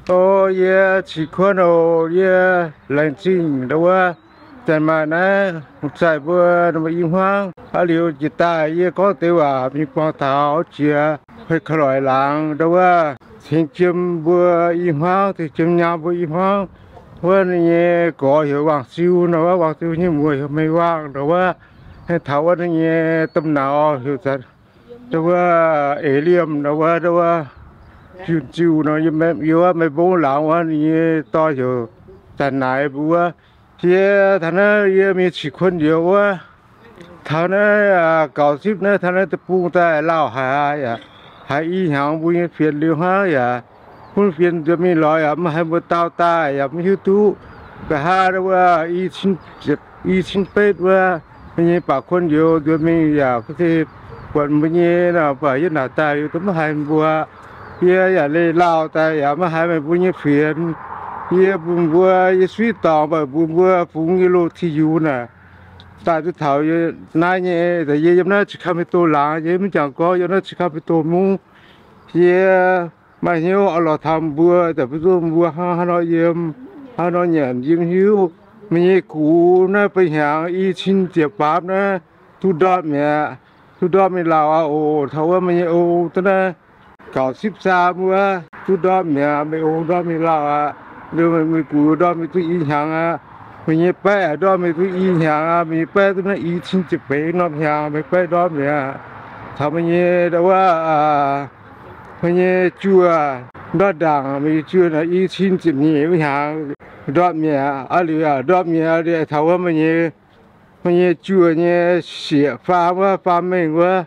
O, yie Cin Kuonv oc. Yie laengz zingh ndau wuov zanc maaih naaiv hungh zaih mbuo i hmuangv. Aa liuz jiex daaih yie gorngv deix waac mingh buangh taux jiex hei ka'loic laangz ndau wuov ceng jiem mbuo i hmuangv, ceng jiem nyaam mbuo i hmuangv. Wuov ninh nyei gorx heuc Wangc Ziu nor, wuov Wangc Ziu nyei muoz heuc Mei Wangh nor wuov. Taux wuov ninh nyei domh nauz heuc ndau wuov Eix Liemh nor wuov, ndau wuov Yunh Ziu nor, yie wuov Mei Mbong laangz wuov ninh nyei dorn heuc Zanc Naix mbuo wuov. Yie taux naaiv yie mingh Cin Kuonv njoux wuov, taux naaiv gaux zipv naaiv, taux naaiv deic-bung daaih lauh haic aqv. Haiz i hnyangx mbuo nyei fienx liuz hnangv yaac, bun fienx nzuonx mingh lorz yaac maiv haiz mbuo dau daaih yaac maiv hiuv duqv. Nqa'haav ndau wuov i cin ziepc, i cin betv wuov, mbuo nyei baac kuonx njoux nzuonx mingh yaac se buatc mbuo nyei nor, baac yie naaic daaih liuz maiv haiz mbuo. Yie yaac leih lauh daaih yaac maiv haiz meih mbuo nyei fienx. Yie mbuox mbuo, yie suiv dorngx mbuox mbuo, bungx yie loz-ti yux naaic, daaih duqv taux yie naaiv nyei, yie yiem naaiv Sacramento laangz, yie mv jangx gorngv yiem naaiv Sacramento mungv. Yie maaih hnyouv oix lorz taux mbuo, daaih bun mbuo hnangv haaix nor yiem, hnangv haaix nor nyanc yiem hiuv. Meih nyei gux naaiv ba'hnyangx i cin ziepc baamv naaiv duqv ndortv mi'aqv. Duqv ndortv mingh lauh aqv oc. Taux wuov meih nyei ong duqv naaiv gaux zipv zaam wuov duqv ndortv mi'aqv. Meih ong ndortv mingh lauh aqv. Liuz meih gux ndortv mingh duqv i hnyangx aqv. Meih nyei baeqv ndortv mingh duqv i hnyangx aqv. Meih nyei baeqv duqv naaiv i cin ziepc betv norm hnyangx, meih baeqv ndortv mi'aqv. Taux meih nyei ndau wuov, meih nyei juoh ndortv ndaangc, meih nyei juoh naaiv i cin ziepc nyeic wuov hnyangx ndortv mi'aqv. Aa liuz yaac ndortv mi'aqv. Liuz taux wuov meih nyei, meih nyei juoh nyei sieqv faam wuov, faam mengh wuov,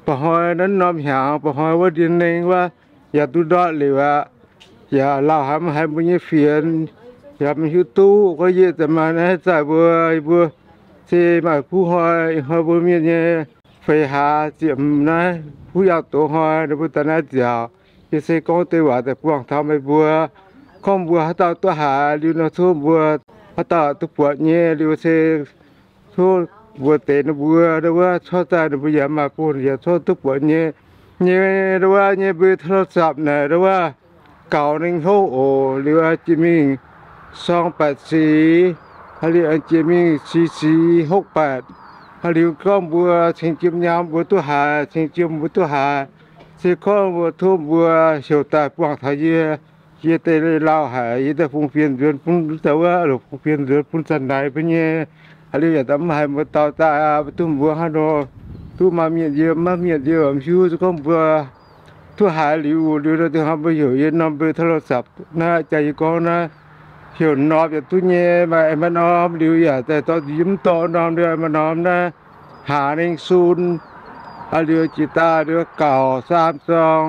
ba'hnoi naaiv norm hnyangx, ba'hnoi wuov ndie nengh wuov, yaac duqv ndortv liuz aqv. Yaac lauh haic maiv haiz mbuo nyei fienx, yaac maiv hiuv duqv. Gorngv yie zanc maaih naaiv zaih mbuo, mbuo se maaih kuv hnoi, ih hnoi mbuo mienh nyei feix hlaax ziepc naaiv kuv yangh doz hnoi, ninh mbuo daaih naaiv nziaauc. Yie se gorngv deix waac daaih buangh taux meih mbuo. Gorngv mbuo haaix dauh duqv haiz liuz nor, tov mbuo haaix dauh duqv buatc nyei liuz se tov mbuo deix ninh mbuo ndau wuov corc daaih ninh mbuo yaac maaih bun yaac corc duqv buatc nyei. Nyei ndau wuov nyei mbuo โทรศัพท์ naaic ndau wuov gaux ninh hopv oc. Liuz jiex mingh สองแปดสี่, haaix liuz jiex mingh สี่สี่หกแปด. Haaix liuz gorngv mbuo ceng jiem nyaam mbuo duqv haiz, ceng jiem mbuo duqv haiz, se gorngv mbuo tov mbuo heuc daaih buangh taux yie. Yie deix leih lauh haic, yie daaih fungx fienx nzuonx bun daaih wuov, fungx fienx nzuonx bun Zanc Naix mbuo nyei. Haaix liuz yaac mv haiz mbuo dau daaih aqv. Mbuo duqv mbuo hnangv nor, duqv maaih mienh yiem, maiv mienh yiem mv hiuv. Se gorngv mbuo duqv haiz liuz, liuz nor deix hnoi mbuo heuc yie norm mbuo โทรศัพท์ naaiv, jaa yie gorngv naaiv, heuc norm yaac duqv nyei. Maaih aengx maaih norm liuz yaac daaih dorh nziex mv dorh norm liuz maaih norm naaiv, ห้าหนึ่งศูนย์, liuz jiex daaih liuz เก้าสามสอง,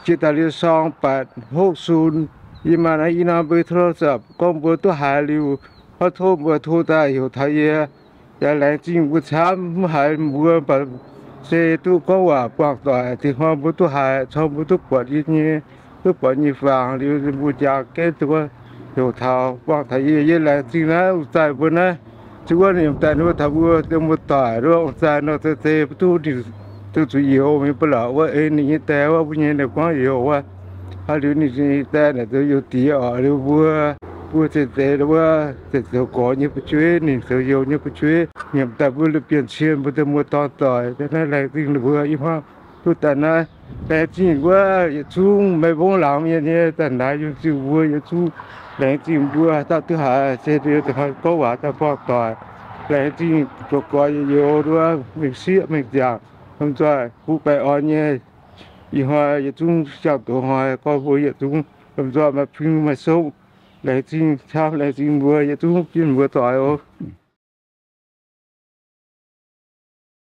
jiex daaih liuz สองแปดหกศูนย์. Yie maaih naaiv i norm mbuo โทรศัพท์, gorngv mbuo duqv haiz liuz, hnangv tov mbuo tov daaih heuc taux yie. Yaac laengz zingh mbuo camv, mv haiz mbuo baac se duqv gorngv waac buangh doic. Dinh hnoi mbuo duqv haiz, cong mbuo duqv buatc yie nyei, duqv buatc nyei fangx liuz, mbuo njaaux genv duqv heuc taux buangh taux yie. Yie laengz zingh naaiv ong-zaih mbuo naaiv. Se wuov ninh daaih nor taux mbuo, mbuo doic nor ong-zaih nor, zei mbuo duqv ninh, duqv zuqc youx mingh ba'laqc wuov, ei ninh nyei die wuov, mbuo nyei ninh guangv youx wuov. Aa liuz ninh nyei die naaic zoux youz diex oc. Liuz mbuo, mbuo zeiz deix wuov, zeiz zoux gorx nyei fu'jueiv, ninh zoux youz nyei fu'jueiv. Nyiemc daaih mbuo la'bienh cien mbuo deix muoz-dorn doic, naaiv laengz zingh ninh mbuo i hmuangv duqv daaih naaiv. Laengz zingh wuov yietc zungv Meiv Mbong laangz mienh nyei, Zanc Naix, Yunh Ziuh mbuo yietc zungv. Laengz zingh mbuo dauh duqv haiz se liuz da'hnoi gorngv waac daaih buangh doic. Laengz zingh zoux gorx youz nduov mingh sieqv mingh ziangh, lomh nzoih kuv baeqc orn nyei. Ih hnoi yietc zungv siang-doz hnoi gorngv mbuo yietc zungv lomh nzoih maaih ping maaih songv. Laengz zingh camv, laengz zingh mbuo yietc zungv jienv mbuo doic oc.